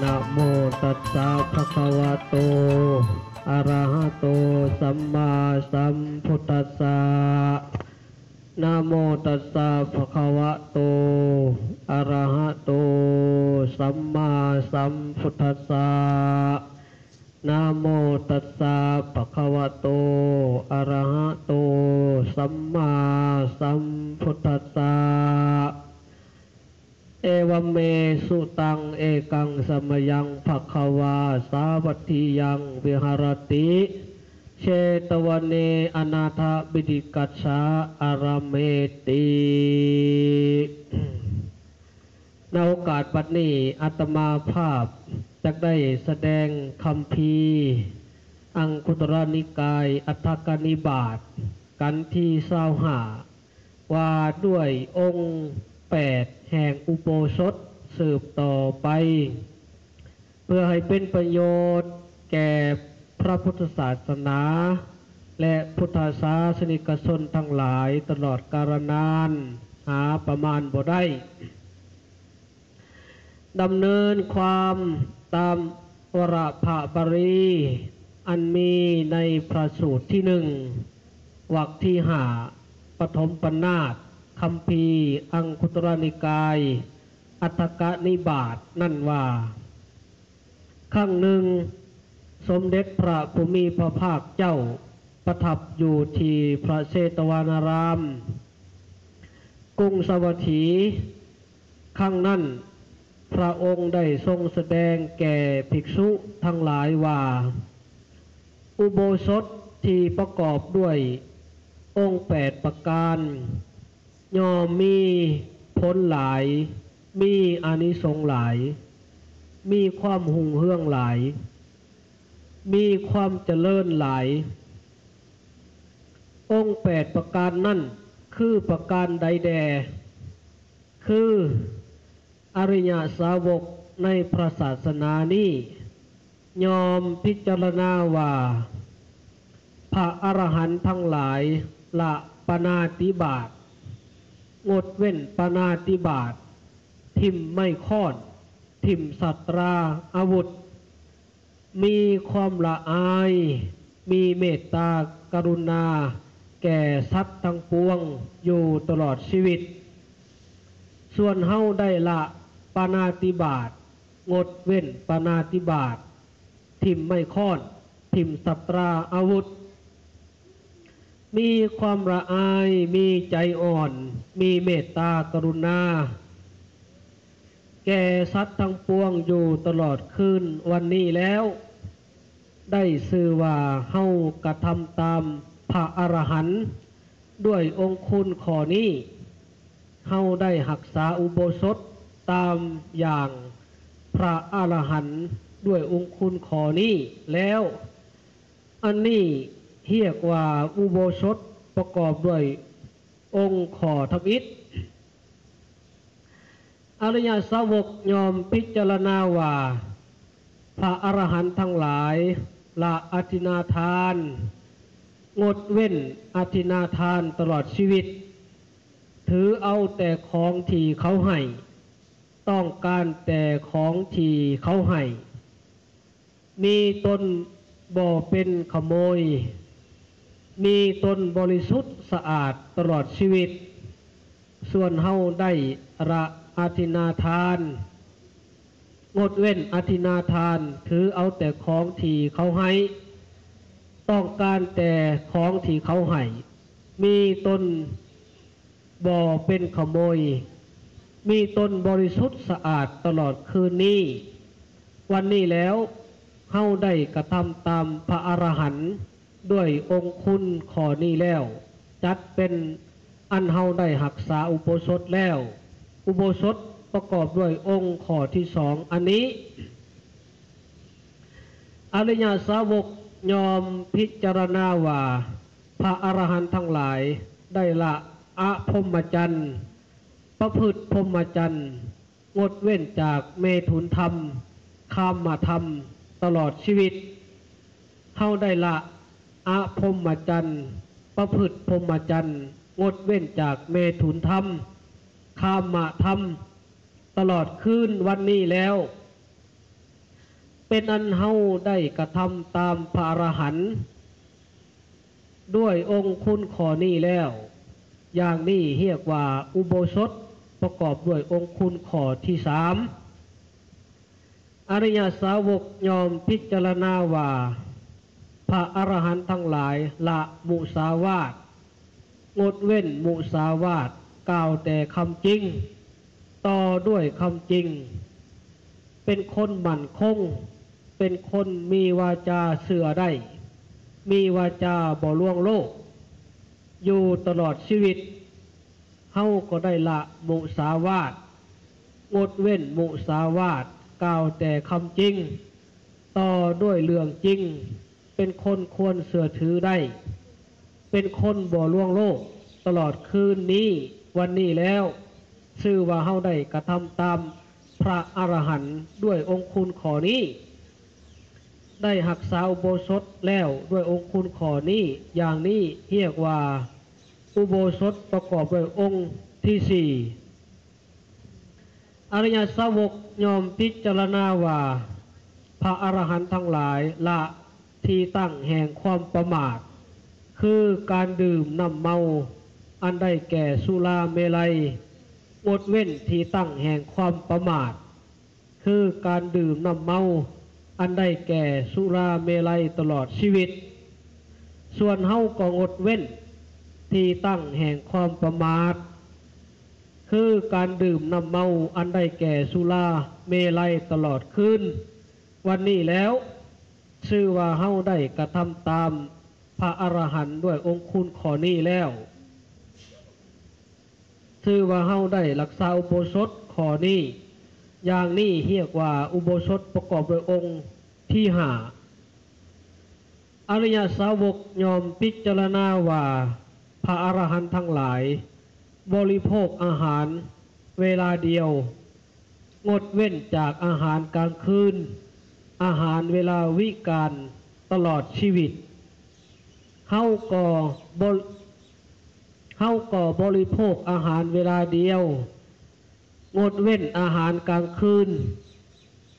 ນະໂມຕັດສະ ພະຄະວະໂຕ ອະລະຫະໂຕ ສຳມາສຳພຸດທັດສະ ນະໂມຕັດສະ ພະຄະວະໂຕ ອະລະຫະໂຕ ສຳມາສຳພຸດທັດສະ ນະໂມຕັດສະ ພະຄະວະໂຕ ອະລະຫະໂຕ ສຳມາສຳພຸດທັດສະ ເອວະເມ ສຸຕັງ ເອກັງສະມະຍັງ ພະຄະວາ ສາວັດຖິຍັງ ວິຫາຣະຕິ ເຊຕະວະເນ ອະນາຖະບິນດີກັດສະ ອາຣາເມຕິ. ໃນໂອກາດບັດນີ້ ອາດຕະມາພາບຈັກໄດ້ສະແດງຄຳພີ ອັງຄຸດຕະລະນິກາຍ ອັດຖະກະນິບາດ ກັນທີຊາວຫ້າ ວ່າດ້ວຍອົງແປດແຫ່ງອຸໂບສົດສືບຕໍ່ໄປ ເພື່ອໃຫ້ເປັນປະໂຫຍດແກ່ພະພຸດທະສາສະໜາ ແລະ ພຸດທະສາສະນິກະຊົນທັງຫຼາຍຕະຫຼອດກາລະນານ ຫາປະມານບໍ່ໄດ້. ດຳເນີນຄວາມຕາມວາລະພະບາລີ ອັນມີໃນພະສູດທີໜຶ່ງ ວັກທີຫ້າ ປະຖົມປະນາດ ຄຳພີອັງຄຸດຕະລະນິກາຍ ອັດຖະກະນິບາດນັ້ນວ່າ, ຄັ້ງໜຶ່ງ ສົມເດັດພະຜູ້ມີພະພາກເຈົ້າປະທັບຢູ່ທີ່ພະເຊຕະວານາຣາມ ກຸງສາວັດຖີ. ຄັ້ງນັ້ນ ພະອົງໄດ້ຊົງສະແດງແກ່ພິກສຸທັງຫຼາຍວ່າ, ອຸໂບສົດທີ່ປະກອບດ້ວຍອົງແປດປະການ ຍ່ອມມີຜົນຫຼາຍ, ມີອານິສົງຫຼາຍ, ມີຄວາມຮຸ່ງເຮືອງຫຼາຍ, ມີຄວາມຈະເລີນຫຼາຍ. ອົງແປດປະການນັ້ນຄືປະການໃດແດ່? ຄື ອະລິຍະສາວົກໃນພະສາສະໜານີ້ ຍ່ອມພິຈາລະນາວ່າ ພະອະລະຫັນທັງຫຼາຍລະປານາຕິບາດ, ງົດເວັ້ນປານາຕິບາດ, ຖິ້ມໄມ້ຄ້ອນ, ຖິ້ມສັດຕາອາວຸດ, ມີຄວາມລະອາຍ, ມີເມດຕາກະລຸນາແກ່ສັດທັງປວງຢູ່ຕະຫຼອດຊີວິດ. ສ່ວນເຮົາໄດ້ລະປານາຕິບາດ, ງົດເວັ້ນປານາຕິບາດ, ຖິ້ມໄມ້ຄ້ອນ, ຖິ້ມສັດຕາອາວຸດ, ມີຄວາມລະອາຍ, ມີໃຈອ່ອນ, ມີເມດຕາກະລຸນາ ແກ່ສັດທັງປວງຢູ່ຕະຫຼອດຄືນວັນນີ້ແລ້ວ, ໄດ້ຊື່ວ່າເຮົາກະທຳຕາມພະອະລະຫັນດ້ວຍອົງຄຸນຂໍ້ນີ້. ເຮົາໄດ້ຮັກສາອຸໂບສົດຕາມຢ່າງພະອະລະຫັນດ້ວຍອົງຄຸນຂໍ້ນີ້ແລ້ວ. ອັນນີ້ຮຽກວ່າອຸໂບສົດປະກອບດ້ວຍອົງຂໍ້ທຳອິດ. ອະລິຍະສາວົກຍ່ອມພິຈາລະນາວ່າ ພະອະລະຫັນທັງຫຼາຍລະອະທິນນາທານ, ງົດເວັ້ນອະທິນນາທານຕະຫຼອດຊີວິດ, ຖືເອົາແຕ່ຂອງທີ່ເຂົາໃຫ້, ຕ້ອງການແຕ່ຂອງທີ່ເຂົາໃຫ້. ມີຕົນບໍ່ເປັນຂະໂມຍ, ມີຕົນບໍລິສຸດສະອາດຕະຫຼອດຊີວິດ. ສ່ວນເຮົາໄດ້ລະອະທິນນາທານ, ງົດເວັ້ນອະທິນນາທານ, ຖືເອົາແຕ່ຂອງທີ່ເຂົາໃຫ້, ຕ້ອງການແຕ່ຂອງທີ່ເຂົາໃຫ້, ມີຕົນ ບໍ່ເປັນຂະໂມຍ, ມີຕົນບໍລິສຸດສະອາດຕະຫຼອດຄືນນີ້. ວັນນີ້ແລ້ວ ເຮົາໄດ້ກະທຳຕາມພະອະລະຫັນດ້ວຍອົງຄຸນຂໍ້ນີ້ແລ້ວ, ຈັດເປັນອັນເຮົາໄດ້ຮັກສາອຸໂບສົດແລ້ວ. ອຸໂບສົດປະກອບດ້ວຍອົງຂໍ້ທີສອງອັນນີ້. ອະລິຍະສາວົກຍ່ອມພິຈາລະນາວ່າ ພະອະລະຫັນທັງຫຼາຍໄດ້ລະອະພົມມະຈັນ, ປະພຶດພົມມະຈັນ, ງົດເວັ້ນຈາກເມຖຸນທຳ, ຄາມະທຳ ຕະຫຼອດຊີວິດ. ເຮົາໄດ້ລະອະພົມມະຈັນ, ປະພຶດພົມມະຈັນ, ງົດເວັ້ນຈາກເມຖຸນທຳ, ຄາມະທຳ ຕະຫຼອດຄືນວັນນີ້ແລ້ວ. ປັນອັນເຮົາໄດ້ກະທຳຕາມພະອະລະຫັນດ້ວຍອົງຄຸນຂໍ້ນີ້ແລ້ວ, ຢ່າງນີ້ຮຽກວ່າອຸໂບສົດປະກອບດ້ວຍອົງຄຸນຂໍ້ທີສາມ. ອະລິຍະສາວົກຍ່ອມພິຈາລະນາວ່າ ພະອະລະຫັນທັງຫຼາຍລະມຸສາວາດ, ງົດເວັ້ນມຸສາວາດ, ກ່າວແຕ່ຄຳຈິງ, ຕໍ່ດ້ວຍຄຳຈິງ, ເປັນຄົນໝັ້ນຄົງ, ເປັນຄົນມີວາຈາເຊື່ອໄດ້, ມີວາຈາບໍ່ລວງໂລກ, ຢູ່ຕະຫຼອດຊີວິດ. ເຮົາກໍໄດ້ລະມຸສາວາດ, ງົດເວັ້ນມຸສາວາດ, ກ່າວແຕ່ຄຳຈິງ, ຕໍ່ດ້ວຍເລື່ອງຈິງ, ເປັນຄົນຄວນເຊື່ອຖືໄດ້, ເປັນຄົນບໍ່ລວງໂລກ, ຕະຫຼອດຄືນນີ້, ວັນນີ້ແລ້ວ, ຊື່ວ່າເຮົາໄດ້ກະທຳຕາມພະອະລະຫັນດ້ວຍອົງຄຸນຂໍ້ນີ້, ໄດ້ຮັກສາອຸໂບສົດແລ້ວດ້ວຍອົງຄຸນຂໍ້ນີ້, ຢ່າງນີ້ຮຽກວ່າ ອຸໂບສົດປະກອບດ້ວຍອົງທີສີ່. ອະລິຍະສາວົກຍ່ອມພິຈາລະນາວ່າ ພະອະລະຫັນທັງຫຼາຍລະທີ່ຕັ້ງແຫ່ງຄວາມປະໝາດ, ຄືການດື່ມນ້ຳເມົາ ອັນໄດ້ແກ່ສຸລາເມໄລ, ງົດເວັ້ນທີ່ຕັ້ງແຫ່ງຄວາມປະໝາດ, ຄືການດື່ມນ້ຳເມົາ ອັນໄດ້ແກ່ສຸລາເມໄລຕະຫຼອດຊີວິດ. ສ່ວນເຮົາກໍງົດເວັ້ນທີ່ຕັ້ງແຫ່ງຄວາມປະໝາດ, ຄືການດື່ມນ້ຳເມົາ ອັນໄດ້ແກ່ສຸລາເມໄລຕະຫຼອດຄືນ. ວັນນີ້ແລ້ວ, ຊື່ວ່າເຮົາໄດ້ກະທຳຕາມພະອະລະຫັນດ້ວຍອົງຄຸນຂໍ້ນີ້ແລ້ວ. ຖືວ່າເຮົາໄດ້ຮັກສາອຸໂບສົດຂໍ້ນີ້, ຢ່າງນີ້ຮຽກວ່າອຸໂບສົດປະກອບດ້ວຍອົງທີຫ້າ. ອະລິຍະສາວົກຍ່ອມພິຈາລະນາວ່າ ພະອະລະຫັນທັງຫຼາຍບໍລິໂພກອາຫານເວລາດຽວ, ງົດເວັ້ນຈາກອາຫານກາງຄືນ, ອາຫານເວລາວິການຕະຫຼອດຊີວິດ. ເຮົາກໍບໍ ເຮົາກໍບໍລິໂພກອາຫານເວລາດຽວ, ງົດເວັ້ນອາຫານກາງຄືນ,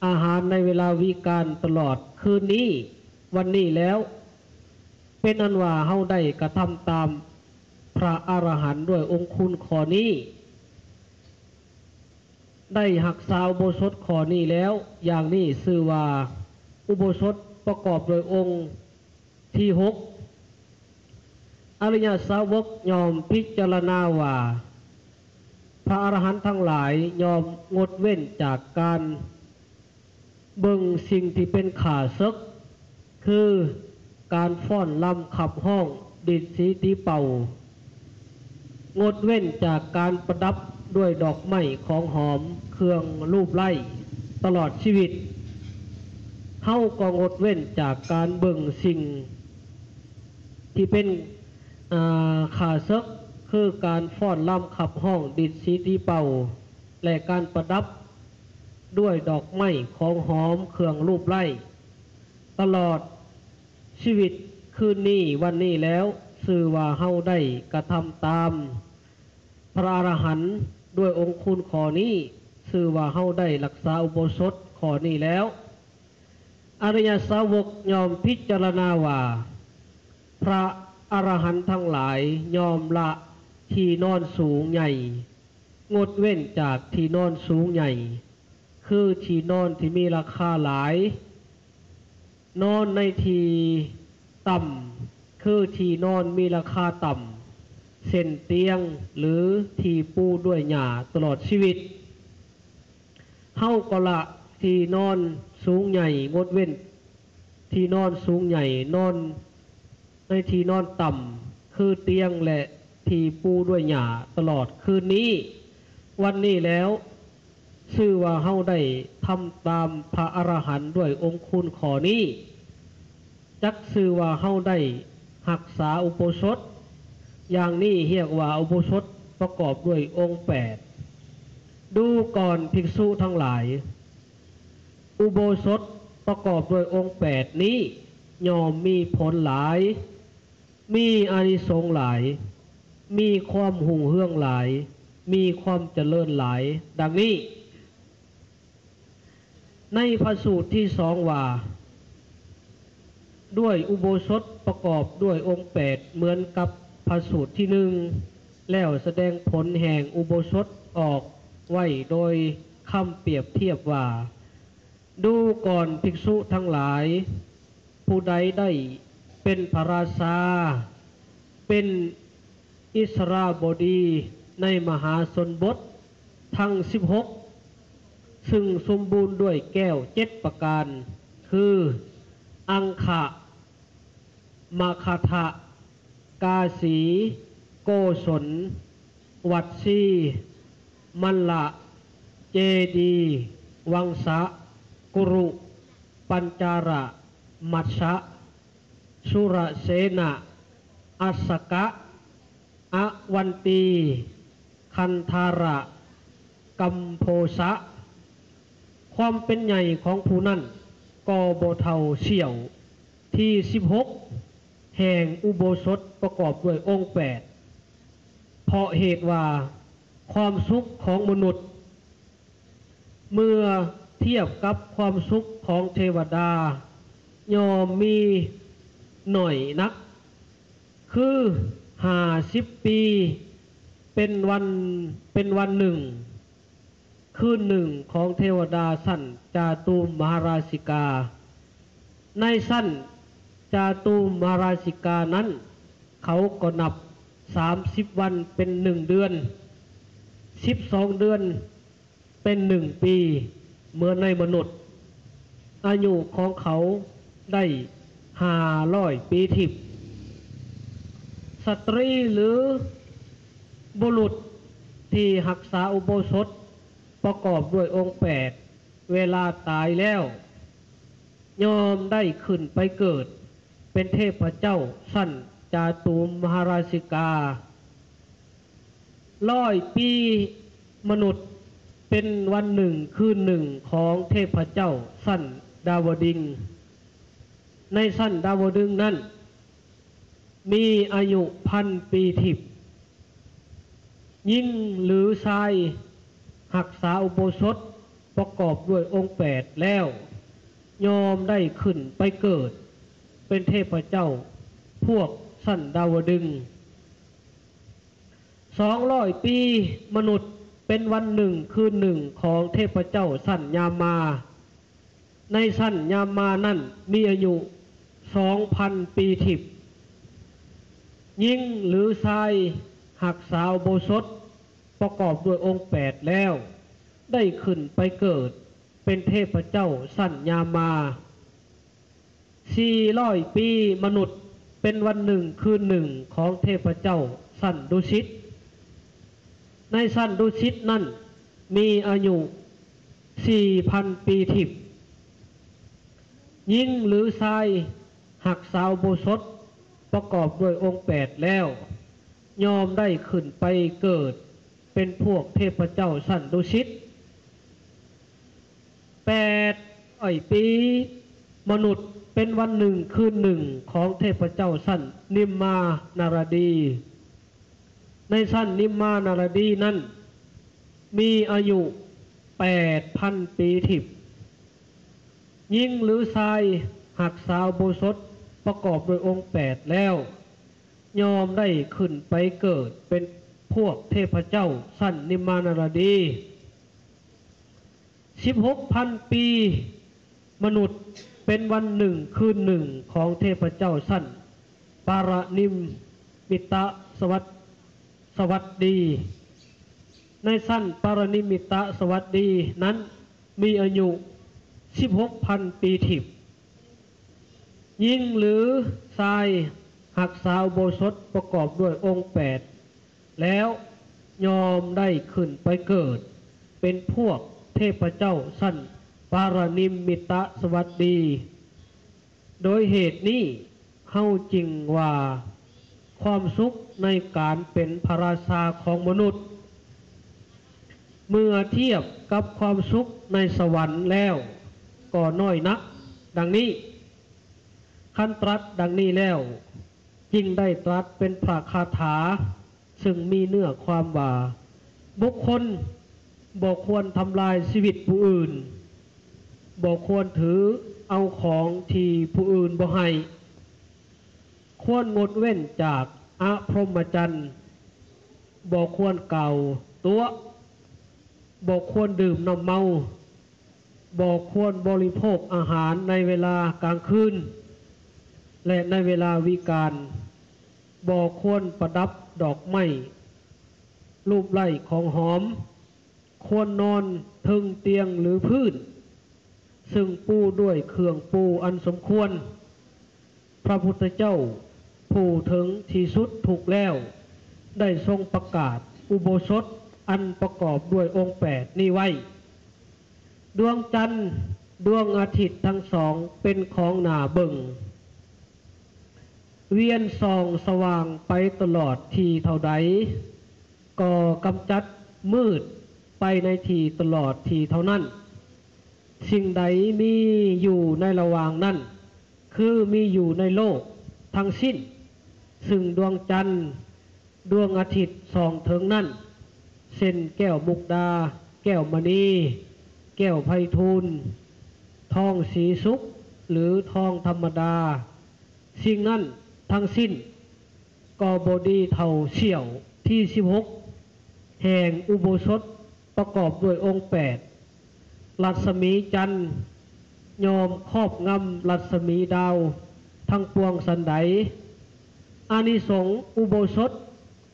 ອາຫານໃນເວລາວິການຕະຫຼອດຄືນນີ້, ວັນນີ້ແລ້ວ. ເປັນອັນວ່າເຮົາໄດ້ກະທຳຕາມພະອະລະຫັນດ້ວຍອົງຄຸນຂໍ້ນີ້, ໄດ້ຮັກສາອຸໂບສົດຂໍ້ນີ້ແລ້ວ, ຢ່າງນີ້ຊື່ວ່າອຸໂບສົດປະກອບດ້ວຍອົງ ທີຫົກ. ອະລິຍະສາວົກຍ່ອມພິຈາລະນາວ່າ ພະອະລະຫັນທັງຫຼາຍຍ່ອມງົດເວັ້ນຈາກການເບິ່ງສິ່ງທີ່ເປັນຂ້າເສິກ, ຄືການຟ້ອນລຳຂັບຮ້ອງ, ດີດສີຕີເປົ່າ, ງົດເວັ້ນຈາກການປະດັບດ້ວຍດອກໄມ້ຂອງຫອມ, ເຄື່ອງລູບໄລ້ຕະຫຼອດຊີວິດ. ເຮົາກໍງົດເວັ້ນຈາກການເບິ່ງສິ່ງທີ່ເປັນ ອາ ຂ້າເສິກ, ຄືການຟ້ອນລຳຂັບຮ້ອງ, ດີດສີຕີເປົ່າ ແລະ ການປະດັບດ້ວຍດອກໄມ້ຂອງຫອມ, ເຄື່ອງລູບໄລ້ ຕະຫຼອດຊີວິດຄືນນີ້, ວັນນີ້ແລ້ວ. ຊື່ວ່າເຮົາໄດ້ກະທຳຕາມພະອະລະຫັນດ້ວຍອົງຄຸນຂໍ້ນີ້, ຊື່ວ່າເຮົາໄດ້ຮັກສາອຸໂບສົດຂໍ້ນີ້ແລ້ວ. ອະລິຍະສາວົກຍ່ອມພິຈາລະນາວ່າ ພະອະລະຫັນທັງຫຼາຍຍ່ອມລະທີ່ນອນສູງໃຫຍ່, ງົດເວັ້ນຈາກທີ່ນອນສູງໃຫຍ່, ຄືທີ່ນອນທີ່ມີລາຄາຫຼາຍ, ນອນໃນທີ່ຕ່ຳ, ຄືທີ່ນອນມີລາຄາຕ່ຳ ເຊັ່ນຕຽງ ຫຼື ທີ່ປູດ້ວຍຫຍ້າຕະຫຼອດຊີວິດ. ເຮົາກໍລະທີ່ນອນສູງໃຫຍ່, ງົດເວັ້ນທີ່ນອນສູງໃຫຍ່, ນອນໃນທີ່ນອນຕ່ຳ ຄືຕຽງ ແລະ ທີ່ປູດ້ວຍຫຍ້າຕະຫຼອດຄືນນີ້, ວັນນີ້ແລ້ວ. ຊື່ວ່າເຮົາໄດ້ທຳຕາມພະອະລະຫັນດ້ວຍອົງຄຸນຂໍ້ນີ້, ຈັກຊື່ວ່າເຮົາໄດ້ຮັກສາອຸໂບສົດ. ຢ່າງນີ້ຮຽກວ່າອຸໂບສົດປະກອບດ້ວຍອົງແປດ. ດູກ່ອນພິກສຸທັງຫຼາຍ, ອຸໂບສົດປະກອບດ້ວຍອົງແປດນີ້ ຍ່ອມມີຜົນຫຼາຍ, ມີອານິສົງຫຼາຍ, ມີຄວາມຮຸ່ງເຮືອງຫຼາຍ, ມີຄວາມຈະເລີນຫຼາຍ, ດັ່ງນີ້. ໃນພະສູດທີສອງວ່າ ດ້ວຍອຸໂບສົດປະກອບດ້ວຍອົງແປດເໝືອນກັບພະສູດທີໜຶ່ງ ແລ້ວສະແດງຜົນແຫ່ງອຸໂບສົດອອກໄວ້ໂດຍຄຳປຽບທຽບວ່າ ດູກ່ອນ ພິກສຸທັງຫຼາຍ, ຜູ້ໃດໄດ້ເປັນພະລາຊາ, ເປັນອິດສະລາບໍດີໃນມະຫາຊົນບົດທັງສິບຫົກ ຊຶ່ງສົມບູນດ້ວຍແກ້ວເຈັດປະການ ຄື ອັງຄະ, ມະຄະທະ, ກາສີ, ໂກສົນ, ວັດຊີ, ມັນລະ, ເຈດີ, ວັງສະ, ກຸລຸ, ປັນຈາລະ, ມັດສະ, ສຸລະເສນະ, ອັດສະກະ, ອະວັນຕີ, ຄັນທາລະ, ກຳໂພສະ. ຄວາມເປັນໃຫຍ່ຂອງຜູ້ນັ້ນກໍບໍ່ເທົ່າສ່ຽວທີສິບຫົກແຫ່ງອຸໂບສົດປະກອບດ້ວຍອົງແປດ ເພາະເຫດວ່າຄວາມສຸກຂອງມະນຸດ ເມື່ອທຽບກັບຄວາມສຸກຂອງເທວະດາ ຍ່ອມມີໜ້ອຍນັກ ຄືຫ້າສິບປີເປັນວັນ ເປັນວັນໜຶ່ງ ຄືນໜຶ່ງຂອງເທວະດາຊັ້ນຈາຕຸມະຫາລາຊິກາ. ໃນຊັ້ນຈາຕຸມະຫາລາຊິການັ້ນ ເຂົາກໍນັບສາມສິບວັນເປັນໜຶ່ງເດືອນ, ສິບສອງເດືອນເປັນໜຶ່ງປີ ເໝືອນໃນມະນຸດ. ອາຍຸຂອງເຂົາໄດ້ຫ້າຮ້ອຍປີທິບ. ສະຕຣີ ຫຼື ບຸລຸດທີ່ຮັກສາອຸໂບສົດປະກອບດ້ວຍອົງແປດ ເວລາຕາຍແລ້ວ ຍ່ອມໄດ້ຂຶ້ນໄປເກີດເປັນເທບພະເຈົ້າຊັ້ນຈາຕຸມະຫາລາຊິກາ. ຮ້ອຍປີມະນຸດເປັນວັນໜຶ່ງຄືນໜຶ່ງຂອງເທບພະເຈົ້າຊັ້ນດາວະດຶງ. ໃນຊັ້ນດາວະດຶງນັ້ນ ມີອາຍຸພັນປີທິບ. ຍິງ ຫຼື ຊາຍ ຮັກສາອຸໂບສົດປະກອບດ້ວຍອົງແປດແລ້ວ ຍ່ອມໄດ້ຂຶ້ນໄປເກີດເປັນເທບພະເຈົ້າພວກຊັ້ນດາວະດຶງ. ສອງຮ້ອຍປີມະນຸດເປັນວັນໜຶ່ງຄືນໜຶ່ງຂອງເທບພະເຈົ້າຊັ້ນຍາມາ. ໃນຊັ້ນຍາມານັ້ນມີອາຍຸສອງພັນປີທິບ. ຍິງ ຫຼື ຊາຍ ຮັກສາອຸໂບສົດປະກອບດ້ວຍອົງແປດແລ້ວ ໄດ້ຂຶ້ນໄປເກີດເປັນເທບພະເຈົ້າຊັ້ນຍາມາ. ສີ່ຮ້ອຍປີມະນຸດເປັນວັນໜຶ່ງຄືນໜຶ່ງຂອງເທບພະເຈົ້າຊັ້ນດຸສິດ. ໃນຊັ້ນດຸສິດນັ້ນມີອາຍຸສີ່ພັນປີທິບ. ຍິງ ຫຼື ຊາຍ ຮັກສາອຸໂບສົດປະກອບດ້ວຍອົງແປດແລ້ວ ຍ່ອມໄດ້ຂຶ້ນໄປເກີດເປັນພວກເທບພະເຈົ້າຊັ້ນດຸສິດ. ແປດຮ້ອຍປີມະນຸດເປັນວັນໜຶ່ງຄືນໜຶ່ງຂອງເທບພະເຈົ້າຊັ້ນນິມມານາລະດີ. ໃນຊັ້ນນິມມານາລະດີນັ້ນ ມີອາຍຸແປດພັນປີທິບ. ຍິງ ຫຼື ຊາຍ ຮັກສາອຸໂບສົດປະກອບດ້ວຍອົງແປດແລ້ວ ຍ່ອມໄດ້ຂຶ້ນໄປເກີດເປັນພວກເທບພະເຈົ້າຊັ້ນນິມມານາລະດີ. ສິບຫົກພັນປີມະນຸດເປັນວັນໜຶ່ງຄືນໜຶ່ງຂອງເທບພະເຈົ້າຊັ້ນປາລະນິມມິຕະສະຫວັດ ສະຫວັດດີ. ໃນຊັ້ນປາລະນິມມິຕະສະຫວັດດີນັ້ນມີອາຍຸສິບຫົກພັນປີທິບ. ຍິງ ຫຼື ຊາຍ ຮັກສາອຸໂບສົດປະກອບດ້ວຍອົງແປດແລ້ວ ຍ່ອມໄດ້ຂຶ້ນໄປເກີດເປັນພວກເທບພະເຈົ້າຊັ້ນປາລະນິມມິຕະສະຫວັດດີ. ໂດຍເຫດນີ້ເຮົາຈຶ່ງວ່າ ຄວາມສຸກໃນການເປັນພະລາຊາຂອງມະນຸດ ເມື່ອທຽບກັບຄວາມສຸກໃນສະຫວັນແລ້ວກໍນ້ອຍນັກ. ດັ່ງນີ້ ຄັນຕລັດດັ່ງນີ້ແລ້ວ ຈຶ່ງໄດ້ຕລັດເປັນພະຄາຖາ ຊຶ່ງມີເນື້ອຄວາມວ່າ ບຸກຄົນບໍ່ຄວນທຳລາຍຊີວິດຜູ້ອື່ນ. ບໍ່ຄວນຖືເອົາຂອງທີ່ຜູ້ອື່ນບໍ່ໃຫ້, ຄວນງົດເວັ້ນຈາກອະພົມມະຈັນ, ບໍ່ຄວນກ່າວຕົວະ, ບໍ່ຄວນດື່ມນ້ຳເມົາ, ບໍ່ຄວນບໍລິໂພກອາຫານໃນເວລາກາງຄືນ ແລະ ໃນເວລາວິການ, ບໍ່ຄວນປະດັບດອກໄມ້, ລູບໄລ້ຂອງຫອມ, ຄວນນອນເທິງຕຽງ ຫຼື ພື້ນ ຊຶ່ງປູດ້ວຍເຄື່ອງປູອັນສົມຄວນ. ພະພຸດທະເຈົ້າຜູ້ເຖິງທີ່ສຸດທຸກແລ້ວ ໄດ້ຊົງປະກາດອຸໂບສົດອັນປະກອບດ້ວຍອົງແປດນີ້ໄວ້. ດວງຈັນ ດວງອາທິດທັງສອງເປັນຂອງໜ້າເບິ່ງ. ວຽນສ່ອງສະຫວ່າງໄປຕະຫຼອດທີ່ເທົ່າໃດ ກໍກຳຈັດມືດໄປໃນທີ່ຕະຫຼອດທີ່ເທົ່ານັ້ນ. ສິ່ງໃດມີຢູ່ໃນລະຫວ່າງນັ້ນ ຄືມີຢູ່ໃນໂລກທັງສິ້ນ, ຊຶ່ງດວງຈັນ ດວງອາທິດສອງເທິງນັ້ນ ເຊັ່ນ ແກ້ວມຸກດາ, ແກ້ວມະນີ, ແກ້ວໄພທູນ, ທອງສີສຸກ ຫຼື ທອງທຳມະດາ, ສິ່ງນັ້ນທັງສິ້ນກໍບໍ່ດີເທົ່າສ່ຽວທີສິບຫົກແຫ່ງອຸໂບສົດປະກອບດ້ວຍອົງແປດ. ລັດສະໝີຈັນຍ່ອມຄອບງຳລັດສະໝີດາວທັງປວງສັນໃດ, ອານິສົງອຸໂບສົດ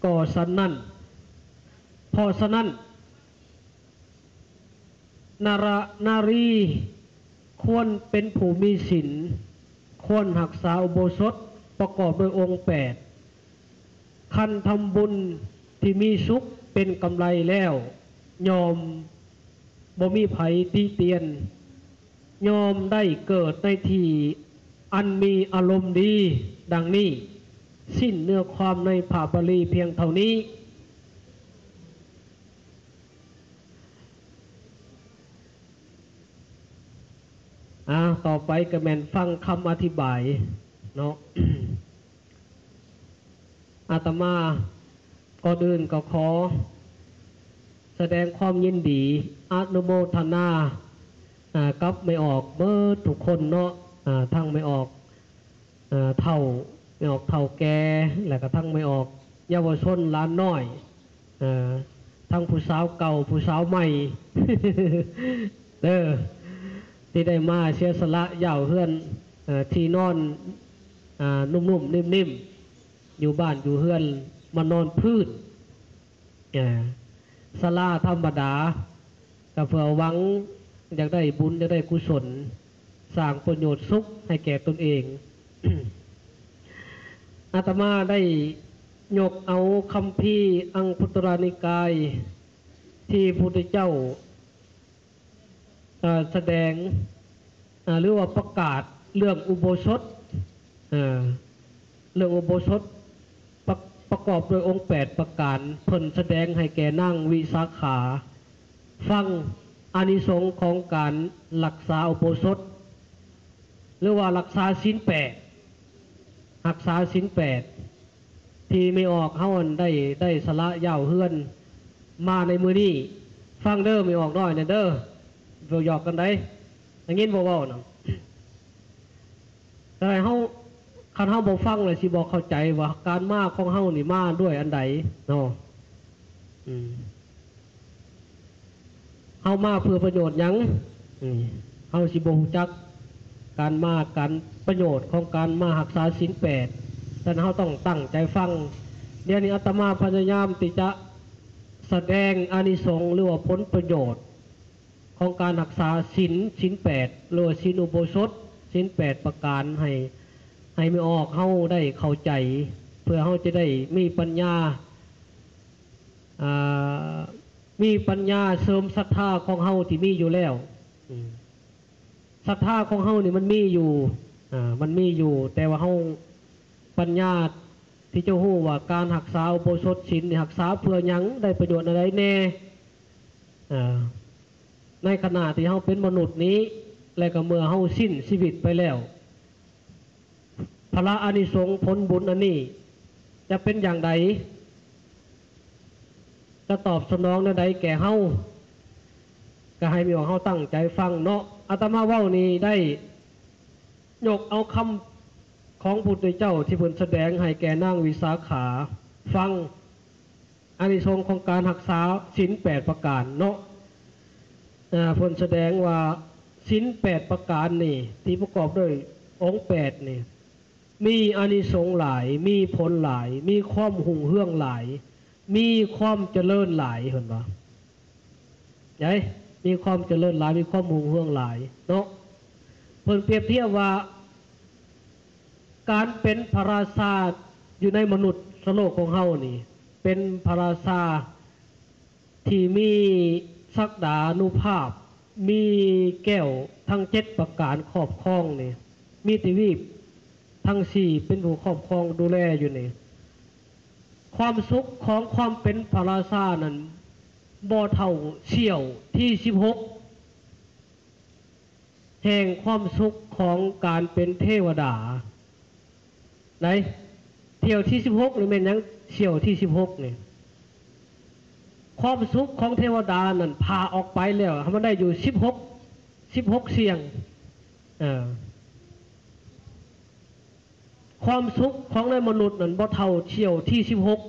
ກໍສັນນັ້ນ. ເພາະສະນັ້ນ ນະລະນາລີຄວນເປັນຜູ້ມີສິນ, ຄວນຮັກສາອຸໂບສົດປະກອບດ້ວຍອົງແປດ. ຄັນທຳບຸນທີ່ມີສຸກເປັນກຳໄລແລ້ວ ຍ່ອມບໍ່ມີໃຜຕິຕຽນ, ຍ່ອມໄດ້ເກີດໃນທີ່ອັນມີອາລົມດີ. ດັ່ງນີ້, ສິ້ນເນື້ອຄວາມໃນພະບາລີພຽງເທົ່ານີ້. ອາ ຕໍ່ໄປກໍແມ່ນຟັງຄຳອະທິບາຍເນາະ. ອາດຕະມາກ່ອນອື່ນກໍຂໍສະແດງຄວາມຍິນດີ ອະນຸໂມທະນາ ອາ ກັບແມ່ອອກເບິດທຸກຄົນເນາະ, ອາ ທັງແມ່ອອກ ເອີ ເຖົ້າ ແມ່ອອກເຖົ້າແກ່ ແລ້ວກະທັງແມ່ອອກເຍົາວະຊົນຫຼານນ້ອຍ ເອີ ທັງຜູ້ສາວເກົ່າ ຜູ້ສາວໃໝ່ ເດີ ທີ່ໄດ້ມາເສຍສະຫຼະຢາວເຮືອນ ເອີ ທີ່ນອນ ອາ ນຸ້ມໆ ນິ້ມໆ ຢູ່ບ້ານຢູ່ເຮືອນ ມານອນພື້ນ ເອີ ສາລາທຳມະດາ ກໍເພື່ອຫວັງຢາກໄດ້ບຸນ ຢາກໄດ້ກຸສົນ ສ້າງປະໂຫຍດສຸກໃຫ້ແກ່ຕົນເອງ. ອາດຕະມາໄດ້ຍົກເອົາຄຳພີອັງຄຸດຕະລະນິກາຍ ທີ່ພະພຸດທະເຈົ້າ ເອີ ສະແດງ ເອີ ຫຼືວ່າປະກາດເລື່ອງອຸໂບສົດ ເອີ ເລື່ອງອຸໂບສົດ ປະ ປະກອບດ້ວຍອົງແປດປະການ, ເພິ່ນສະແດງໃຫ້ແກ່ນາງວິສາຂາຟັງອານິສົງຂອງການລັກສາອຸໂບສົດ ຫຼືວ່າລັກສາສິນແປດ ຮັກສາສິນແປດ ທີ່ແມ່ອອກເຮົາຫັ້ນໄດ້ ໄດ້ສະຫຼະຢາວເຮືອນມາໃນມື້ນີ້. ຟັງເດີ ແມ່ອອກນ້ອຍນະເດີ ເວົ້າຫຍອກກັນໄດ໋ ໄດ້ຍິນບໍ່ເວົ້ານະ? ແຕ່ເຮົາ ຄັນເຮົາບໍ່ຟັງແລ້ວຊິບໍ່ເຂົ້າໃຈວ່າການມາຂອງເຮົານີ້ມາດ້ວຍອັນໃດເນາະ. ອືມ ເຮົາມາເພື່ອປະໂຫຍດຫຍັງ? ນີ້ ເຮົາຊິບໍ່ຮູ້ຈັກການມາ ການປະໂຫຍດຂອງການມາຮັກສາສິນແປດ. ສະນັ້ນເຮົາຕ້ອງຕັ້ງໃຈຟັງ. ດຽວນີ້ອາດຕະມາພະຍາຍາມທີ່ຈະສະແດງອານິສົງ ຫຼືວ່າຜົນປະໂຫຍດຂອງການຮັກສາສິນ ສິນແປດ ຫຼືວ່າສິນອຸໂບສົດ ສິນແປດປະການ ໃຫ້ ໃຫ້ແມ່ອອກເຮົາໄດ້ເຂົ້າໃຈ ເພື່ອເຮົາຈະໄດ້ມີປັນຍາ ອ່າ ມີປັນຍາເສີມສັດທາຂອງເຮົາທີ່ມີຢູ່ແລ້ວ. ອືມ ສັດທາຂອງເຮົານີ້ມັນມີຢູ່ ອ່າ ມັນມີຢູ່ ແຕ່ວ່າເຮົາ ປັນຍາທີ່ຈະຮູ້ວ່າການຮັກສາອຸໂບສົດສິນນີ້ຮັກສາເພື່ອຫຍັງ ໄດ້ປະໂຫຍດອັນໃດແດ່ ເອີ ໃນຂະນະທີ່ເຮົາເປັນມະນຸດນີ້ ແລະກໍເມື່ອເຮົາສິ້ນຊີວິດໄປແລ້ວ ພະລະອານິສົງຜົນບຸນອັນນີ້ຈະເປັນຢ່າງໃດ ຈະຕອບສະໜອງແນວໃດແກ່ເຮົາ? ກໍໃຫ້ແມ່ອອກເຮົາຕັ້ງໃຈຟັງເນາະ. ອາດຕະມາເວົ້ານີ້ໄດ້ຍົກເອົາຄຳຂອງພະພຸດທະເຈົ້າທີ່ເພິ່ນສະແດງໃຫ້ແກ່ນາງວິສາຂາຟັງ ອານິສົງຂອງການຮັກສາສິນແປດປະການເນາະ. ເອີ ເພິ່ນສະແດງວ່າສິນແປດປະການນີ້ ທີ່ປະກອບດ້ວຍອົງແປດນີ້ ມີອານິສົງຫຼາຍ, ມີຜົນຫຼາຍ, ມີຄວາມຮຸ່ງເຮືອງຫຼາຍ, ມີຄວາມຈະເລີນຫຼາຍ ເພິ່ນວ່າ. ໄດ໋ ມີຄວາມຈະເລີນຫຼາຍ, ມີຄວາມຮຸ່ງເຮືອງຫຼາຍເນາະ. ເພິ່ນປຽບທຽບວ່າ ການເປັນພະລາຊາຢູ່ໃນມະນຸດສະໂລກຂອງເຮົານີ້ ເປັນພະລາຊາທີ່ມີສັກດານຸພາບ, ມີແກ້ວທັງເຈັດປະການຄອບຄອງນີ້, ມີທະວີບທັງສີ່ເປັນຜູ້ຄອບຄອງດູແລຢູ່ນີ້. ຄວາມສຸກຂອງຄວາມເປັນພະລາຊານັ້ນ ບໍ່ເທົ່າສ່ຽວທີສິບຫົກ ແຫ່ງຄວາມສຸກຂອງການເປັນເທວະດາ. ໃນສ່ຽວທີສິບຫົກນີ້ແມ່ນຫຍັງ? ສ່ຽວທີສິບຫົກນີ້ ຄວາມສຸກຂອງເທວະດານັ້ນຜ່າອອກໄປແລ້ວ ໃຫ້ມັນໄດ້ຢູ່ສິບຫົກ ສິບຫົກສ່ຽງ. ເອີ ຄວາມສຸກຂອງໃນມະນຸດນັ້ນບໍ່ເທົ່າສ່ຽວທີສິບຫົກ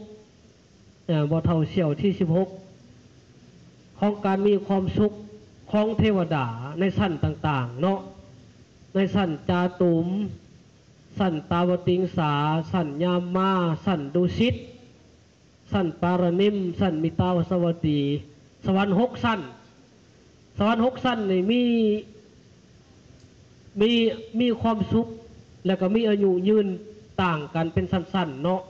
ເອີ ບໍ່ເທົ່າສ່ຽວທີສິບຫົກ ຂອງການມີຄວາມສຸກຂອງເທວະດາໃນຊັ້ນຕ່າງໆເນາະ, ໃນຊັ້ນຈາຕຸມ, ຊັ້ນຕາວະຕິງສາ, ຊັ້ນຍາມາ, ຊັ້ນດຸສິດ, ຊັ້ນປາລະນິມ, ຊັ້ນມິຕາວະສະວັດດີ, ສະຫວັນຫົກຊັ້ນ. ສະຫວັນຫົກຊັ້ນນີ້ມີ ມີ ມີຄວາມສຸກ ແລະກໍມີອາຍຸຍືນຕ່າງກັນເປັນຊັ້ນໆເນາະ.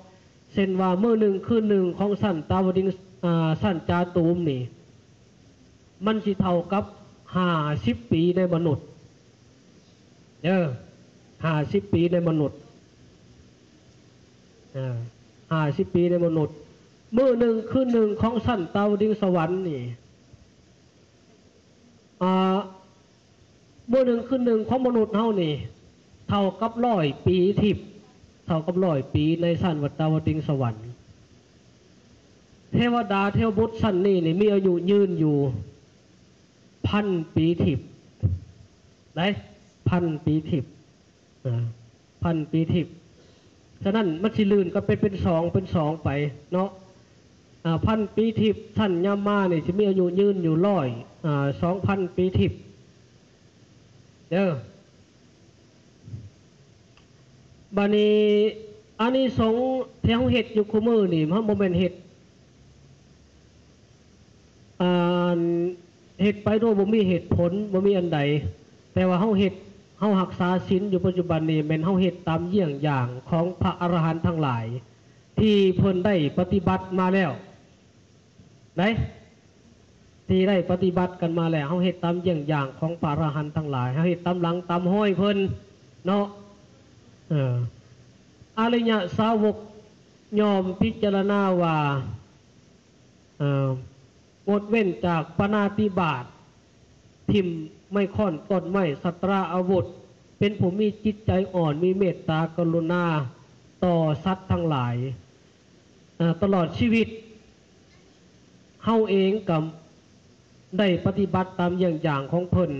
ເຊັ່ນວ່າມື້ໜຶ່ງຄືນໜຶ່ງຂອງຊັ້ນຕາວະຕິງ ອ່າ ຊັ້ນຈາຕຸມນີ້ ມັນຊິເທົ່າກັບຫ້າສິບປີໃນມະນຸດ ເດີ ຫ້າສິບປີໃນມະນຸດ ເອີ ຫ້າສິບປີໃນມະນຸດ. ມື້ໜຶ່ງຄືນໜຶ່ງຂອງຊັ້ນຕາວະຕິງສະຫວັນນີ້ ອ່າ ມື້ໜຶ່ງຄືນໜຶ່ງຂອງມະນຸດເຮົານີ້ ເທົ່າກັບຮ້ອຍປີທິບ ເທົ່າກັບຮ້ອຍປີໃນຊັ້ນວັດຕາວະຕິງສະຫວັນ. ເທວະດາເທວະບຸດຊັ້ນນີ້ນີ້ມີອາຍຸຍືນຢູ່ພັນປີທິບ ໄດ໋ ພັນປີທິບ ອາ ພັນປີທິບ. ສະນັ້ນມັນຊິລື່ນກໍເປັນ ເປັນສອງ ເປັນສອງໄປເນາະ. ອາ ພັນປີທິບ ຊັ້ນຍາມານີ້ຊິມີອາຍຸຍືນຢູ່ຮ້ອຍ ອາ ສອງພັນປີທິບເດີ. ບາດນີ້ອານິສົງທີ່ເຮົາເຮັດຢູ່ຄູ່ມື້ນີ້ ເຮົາບໍ່ແມ່ນເຮັດ ອ່າ ເຮັດໄປໂດຍບໍ່ມີເຫດຜົນ ບໍ່ມີອັນໃດ, ແຕ່ວ່າເຮົາເຮັດ ເຮົາຮັກສາສິນຢູ່ປັດຈຸບັນນີ້ ແມ່ນເຮົາເຮັດຕາມຢ້ຽງຢ່າງຂອງພະອະລະຫັນທັງຫຼາຍ ທີ່ເພິ່ນໄດ້ປະຕິບັດມາແລ້ວ ໄດ໋ ທີ່ໄດ້ປະຕິບັດກັນມາແລ້ວ. ເຮົາເຮັດຕາມຢ້ຽງຢ່າງຂອງພະອະລະຫັນທັງຫຼາຍ, ເຮົາເຮັດຕາມຫຼັງຕາມຮອຍເພິ່ນເນາະ. ເອີ ອະລິຍະສາວົກຍ່ອມພິຈາລະນາວ່າ ເອີ ງົດເວັ້ນຈາກປານາຕິບາດ, ຖິ້ມໄມ້ຄ້ອນ, ກອນໄມ້, ສັດຕະລາອາວຸດ, ເປັນຜູ້ມີຈິດໃຈອ່ອນ, ມີເມດຕາກະລຸນາຕໍ່ສັດທັງຫຼາຍ ເອີ ຕະຫຼອດຊີວິດ. ເຮົາເອງກໍໄດ້ປະຕິບັດຕາມຢ້ຽງຢ່າງຂອງເພິ່ນ.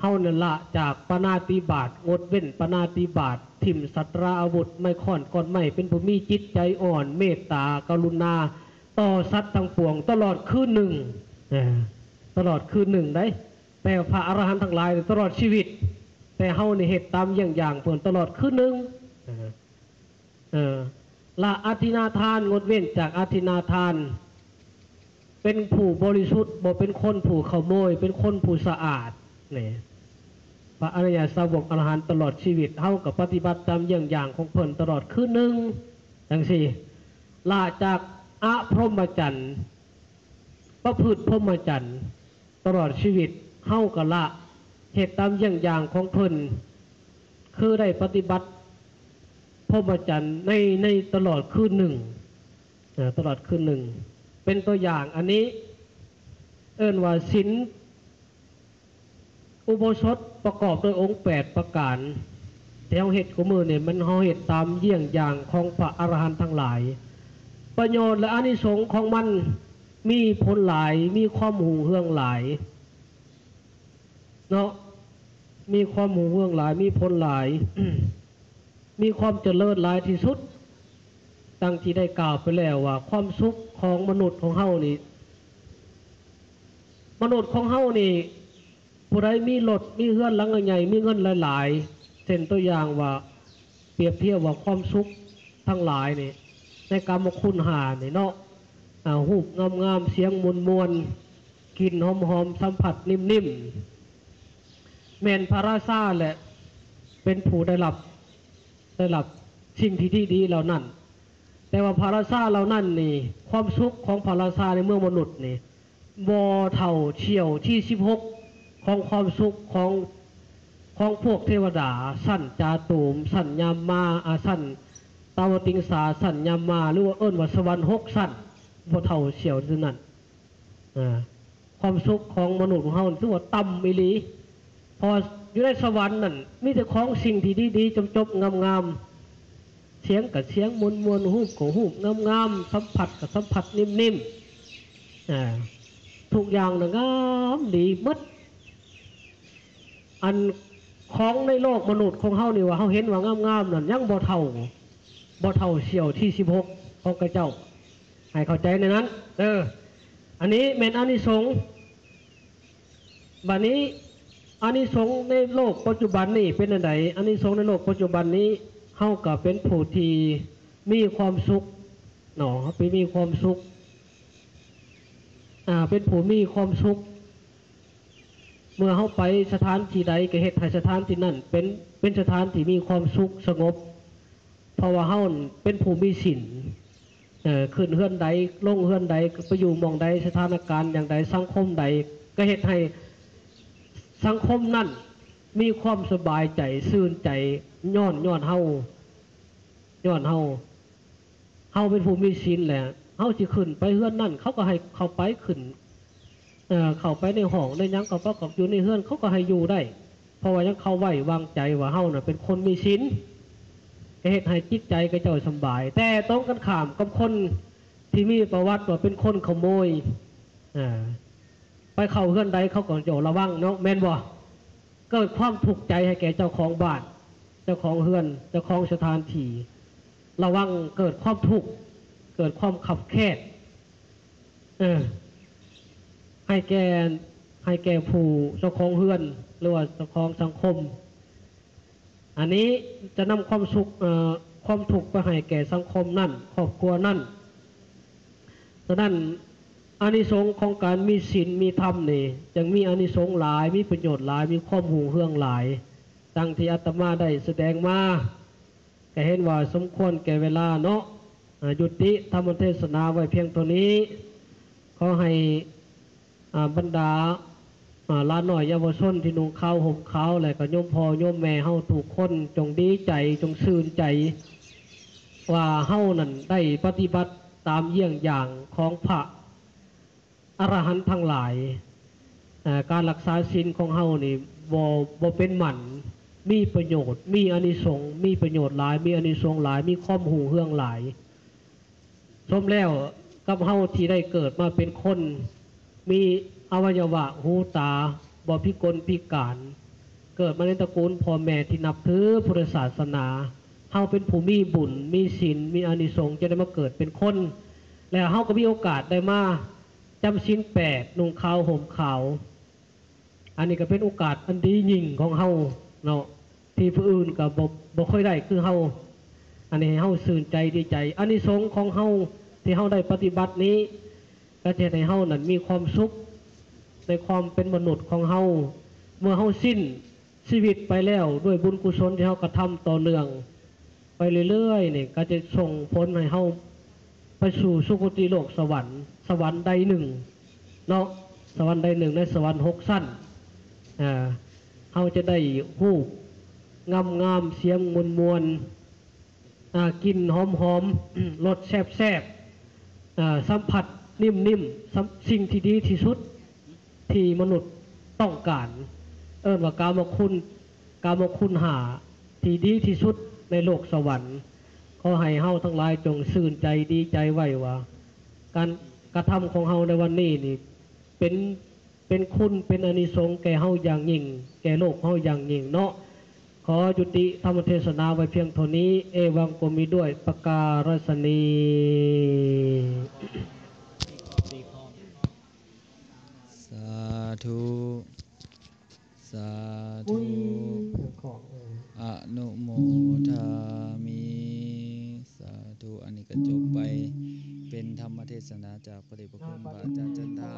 ເຮົານັ້ນລະຈາກປານາຕິບາດ, ງົດເວັ້ນປານາຕິບາດ, ຖິ້ມສັດຕະລາອາວຸດ, ໄມ້ຄ້ອນ, ກອນໄມ້, ເປັນຜູ້ມີຈິດໃຈອ່ອນ, ເມດຕາກະລຸນາຕໍ່ສັດທັງປວງ ຕະຫຼອດຄືນໜຶ່ງ, ເອີ ຕະຫຼອດຄືນໜຶ່ງໄດ໋. ແຕ່ພະອະລະຫັນທັງຫຼາຍຕະຫຼອດຊີວິດ, ແຕ່ເຮົານີ້ເຮັດຕາມຢ້ຽງຢ່າງເພິ່ນຕະຫຼອດຄືນໜຶ່ງ. ເອີ ລະອະທິນນາທານ, ງົດເວັ້ນຈາກອະທິນນາທານ, ເປັນຜູ້ບໍລິສຸດ, ບໍ່ເປັນຄົນຜູ້ຂະໂມຍ, ເປັນຄົນຜູ້ສະອາດ. ນີ້ ພະອະລິຍະສາວົກອະລະຫັນຕະຫຼອດຊີວິດ, ເຮົາກໍປະຕິບັດຕາມຢ້ຽງຢ່າງຂອງເພິ່ນຕະຫຼອດຄືນໜຶ່ງ ຈັ່ງຊີ້. ລະຈາກອະພົມມະຈັນ, ປະພຶດພົມມະຈັນ ຕະຫຼອດຊີວິດ, ເຮົາກໍລະ ເຮັດຕາມຢ້ຽງຢ່າງຂອງເພິ່ນ, ຄືໄດ້ປະຕິບັດພົມມະຈັນໃນ, ໃນຕະຫຼອດຄືນໜຶ່ງ, ເອີ ຕະຫຼອດຄືນໜຶ່ງ. ເປັນຕົວຢ່າງ, ອັນນີ້ເອີ້ນວ່າສິນອຸໂບສົດປະກອບດ້ວຍອົງແປດປະການ ທີ່ເຮົາເຮັດຄູ່ມື້ນີ້ ມັນເຮົາເຮັດຕາມຢ້ຽງຢ່າງຂອງພະອະລະຫັນທັງຫຼາຍ. ປະໂຫຍດ ແລະ ອານິສົງຂອງມັນມີຜົນຫຼາຍ, ມີຄວາມຮຸ່ງເຮືອງຫຼາຍເນາະ. ມີຄວາມຮຸ່ງເຮືອງຫຼາຍ, ມີຜົນຫຼາຍ, ມີຄວາມຈະເລີນຫຼາຍທີ່ສຸດ. ດັ່ງທີ່ໄດ້ກ່າວໄປແລ້ວວ່າ ຄວາມສຸກຂອງມະນຸດຂອງເຮົານີ້, ມະນຸດຂອງເຮົານີ້ ຜູ້ໃດມີລົດ, ມີເຮືອນຫຼັງໃຫຍ່, ມີເງິນຫຼາຍໆ, ເຊັ່ນຕົວຢ່າງວ່າ ປຽບທຽບວ່າຄວາມສຸກທັງຫຼາຍນີ້ ໃນກາມະຄຸນຫ້ານີ້ເນາະ, ອາ, ຮູບງາມໆ, ສຽງມ່ວນໆ, ກິ່ນຫອມໆ, ສຳຜັດນິ້ມໆ ແມ່ນພະລາຊາແຫຼະ ເປັນຜູ້ໄດ້ຮັບ, ໄດ້ຮັບສິ່ງທີ່ດີໆເຫຼົ່ານັ້ນ. ແຕ່ວ່າພະລາຊາເຫຼົ່ານັ້ນນີ້, ຄວາມສຸກຂອງພະລາຊາໃນເມືອງມະນຸດນີ້ ບໍ່ເທົ່າສ່ຽວທີສິບຫົກຂອງຄວາມສຸກຂອງ, ຂອງພວກເທວະດາຊັ້ນຈາຕູມ, ຊັ້ນຍາມາ, ອາ, ຊັ້ນຕາວະຕິງສາ, ຊັ້ນຍາມາ, ຫຼືວ່າເອີ້ນວ່າສະຫວັນຫົກຊັ້ນ, ບໍ່ເທົ່າສ່ຽວເທົ່ານັ້ນ. ອາ, ຄວາມສຸກຂອງມະນຸດຂອງເຮົາຖືວ່າຕ່ຳອີ່ຫຼີ, ເພາະຢູ່ໃນສະຫວັນນັ້ນ ມີແຕ່ຂອງສິ່ງທີ່ດີໆ ຈົບໆ ງາມໆ. ສຽງກໍສຽງມ່ວນໆ, ຮູບກໍຮູບງາມໆ, ສຳຜັດກໍສຳຜັດນິ້ມໆ, ອາ, ທຸກຢ່າງນະງາມດີໝົດ. ອັນຂອງໃນໂລກມະນຸດຂອງເຮົານີ້ ວ່າເຮົາເຫັນວ່າງາມໆນັ້ນ ຍັງບໍ່ເທົ່າ, ບໍ່ເທົ່າສ່ຽວທີສິບຫົກຂອງເຂົາເຈົ້າ. ໃຫ້ເຂົ້າໃຈໃນນັ້ນເດີ. ອັນນີ້ແມ່ນອານິສົງ. ບາດນີ້ອານິສົງໃນໂລກປັດຈຸບັນນີ້ເປັນແນວໃດ? ອານິສົງໃນໂລກປັດຈຸບັນນີ້ ເຮົາກໍເປັນຜູ້ທີ່ມີຄວາມສຸກເນາະ, ເຮົາໄປມີຄວາມສຸກ, ອາ, ເປັນຜູ້ມີຄວາມສຸກ. ເມື່ອເຮົາໄປສະຖານທີ່ໃດ ກໍເຮັດໃຫ້ສະຖານທີ່ນັ້ນເປັນ, ເປັນສະຖານທີ່ມີຄວາມສຸກສະຫງົບ. ເພາະວ່າເຮົາເປັນຜູ້ມີສິນ, ເອີ, ຂຶ້ນເຮືອນໃດ, ລົງເຮືອນໃດ, ໄປຢູ່ໝ່ອງໃດ, ສະຖານະການຢ່າງໃດ, ສັງຄົມໃດ, ກໍເຮັດໃຫ້ສັງຄົມນັ້ນມີຄວາມສະບາຍໃຈ, ຊື່ນໃຈ, ຍ້ອນ, ຍ້ອນເຮົາ, ຍ້ອນເຮົາ, ເຮົາເປັນຜູ້ມີສິນແຫຼະ, ເຮົາຊິຂຶ້ນໄປເຮືອນນັ້ນ, ເຂົາກໍໃຫ້ເຂົ້າໄປ, ຂຶ້ນ ເອີ, ເຂົ້າໄປໃນຫ້ອງໃນຫຍັງ ເຂົາກໍຢູ່ໃນເຮືອນ ເຂົາກໍໃຫ້ຢູ່ໄດ້, ເພາະວ່າຫຍັງ? ເຂົາໄວ້ວາງໃຈວ່າເຮົານະເປັນຄົນມີສິນ, ກໍເຮັດໃຫ້ຈິດໃຈຂະເຈົ້າສຳບາຍ. ແຕ່ຕົງກັນຂ້າມກັບຄົນທີ່ມີປະຫວັດວ່າເປັນຄົນຂະໂມຍ, ເອີ, ໄປເຂົ້າເຮືອນໃດເຂົາກໍເຈົ້າລະວັງເນາະ, ແມ່ນບໍ່? ເກີດຄວາມທຸກໃຈໃຫ້ແກ່ເຈົ້າຂອງບ້ານ, ເຈົ້າຂອງເຮືອນ, ເຈົ້າຂອງສະຖານທີ່, ລະວັງເກີດຄວາມທຸກ, ເກີດຄວາມຄັບແຄບ, ເອີ, ໃຫ້ແກ່, ໃຫ້ແກ່ຜູ້ເຈົ້າຂອງເຮືອນ ຫຼືວ່າເຈົ້າຂອງສັງຄົມ. ອັນນີ້ຈະນຳຄວາມສຸກ, ເອີ, ຄວາມທຸກໄປໃຫ້ແກ່ສັງຄົມນັ້ນ, ຄອບຄົວນັ້ນ. ສະນັ້ນ ອານິສົງຂອງການມີສິນມີທຳນີ້ ຈຶ່ງມີອານິສົງຫຼາຍ, ມີປະໂຫຍດຫຼາຍ, ມີຄວາມຮຸ່ງເຮືອງຫຼາຍ, ດັ່ງທີ່ອາດຕະມາໄດ້ສະແດງມາ. ກໍເຫັນວ່າສົມຄວນແກ່ເວລາເນາະ, ອາ, ຍຸຕິທຳມະເທດສະໜາໄວ້ພຽງເທົ່ານີ້. ຂໍໃຫ້, ອາ, ບັນດາ, ອາ, ຫຼານນ້ອຍເຍົາວະຊົນທີ່ນຸ່ງຂາວຫົ່ມຂາວ ແລະ ກໍໂຍມພໍ່ໂຍມແມ່ເຮົາທຸກຄົນ ຈົ່ງດີໃຈ, ຈົ່ງຊື່ນໃຈ ວ່າເຮົານັ້ນໄດ້ປະຕິບັດຕາມຢ້ຽງຢ່າງຂອງພະ ອະລະຫັນທັງຫຼາຍ. ເອີ, ການລັກສາສິນຂອງເຮົານີ້ບໍ່, ບໍ່ເປັນໝັ້ນ, ມີປະໂຫຍດ, ມີອານິສົງ, ມີປະໂຫຍດຫຼາຍ, ມີອານິສົງຫຼາຍ, ມີຄວາມຮຸ່ງເຮືອງຫຼາຍ. ສົມແລ້ວກັບເຮົາທີ່ໄດ້ເກີດມາເປັນຄົນ, ມີອະໄວຍະວະ, ຫູ, ຕາ, ບໍ່ພິກົນພິການ, ເກີດມາໃນຕະກູນພໍ່ແມ່ທີ່ນັບຖືພຸດທະສາສະໜາ. ເຮົາເປັນຜູ້ມີບຸນ, ມີສິນ, ມີອານິສົງ, ຈຶ່ງໄດ້ມາເກີດເປັນຄົນ. ແລ້ວເຮົາກໍມີໂອກາດໄດ້ມາ ຈຳສິນແປດ, ນຸ່ງຂາວ, ຫົ່ມຂາວ. ອັນນີ້ກໍເປັນໂອກາດອັນດີຍິ່ງຂອງເຮົາເນາະ, ທີ່ຜູ້ອື່ນກໍບໍ່, ບໍ່ຄ່ອຍໄດ້ຄືເຮົາ. ອັນນີ້ໃຫ້ເຮົາຊື່ນໃຈ, ດີໃຈ. ອານິສົງຂອງເຮົາທີ່ເຮົາໄດ້ປະຕິບັດນີ້ ກໍຈະເຮັດໃຫ້ເຮົານັ້ນມີຄວາມສຸກໃນຄວາມເປັນມະນຸດຂອງເຮົາ. ເມື່ອເຮົາສິ້ນ ຊີວິດໄປແລ້ວ ດ້ວຍບຸນກຸສົນທີ່ເຮົາກະທຳຕໍ່ເນື່ອງໄປເລື້ອຍໆນີ້ ກະຈະສົ່ງຜົນໃຫ້ເຮົາໄປສູ່ສຸຄົດຕິໂລກສະຫວັນ, ສະຫວັນໃດໜຶ່ງເນາະ, ສະຫວັນໃດໜຶ່ງໃນສະຫວັນຫົກຊັ້ນ. ເຮົາຈະໄດ້ຮູບງາມໆ, ສຽງມ່ວນໆ, ອາ, ກິ່ນຫອມໆ, ລົດແຊບໆ, ອາ, ສຳຜັດນິ້ມໆ, ສິ່ງທີ່ດີທີ່ສຸດທີ່ມະນຸດຕ້ອງການ, ເອີ້ນວ່າກາມະຄຸນ, ກາມະຄຸນຫ້າທີ່ດີທີ່ສຸດໃນໂລກສະຫວັນ. ຂໍໃຫ້ເຮົາທັງຫຼາຍຈົ່ງຊື່ນໃຈ, ດີໃຈໄວ້ວ່າ ການກະທຳຂອງເຮົາໃນວັນນີ້ນີ້ ເປັນ, ປັນຄຸນເປັນອານິສົງແກ່ເຮົາຢ່າງຍິ່ງ ແກ່ໂລກເຮົາຢ່າງຍິ່ງເນາະ. ຂໍຍຸຕິທຳມະເທສະນາໄວ້ພຽງເທົ່ານີ້. ເອວັງກໍມີດ້ວຍປະກາລະສະນີ. ສາທຸ ສາທຸ ອະນຸໂມທາມິ ສາທຸ. ອັນນີ້ກໍຈົບໄປ ເປັນທຳມະເທສະນາຈາກພະເດດພະຄຸນພະອາຈານຈັນທາ.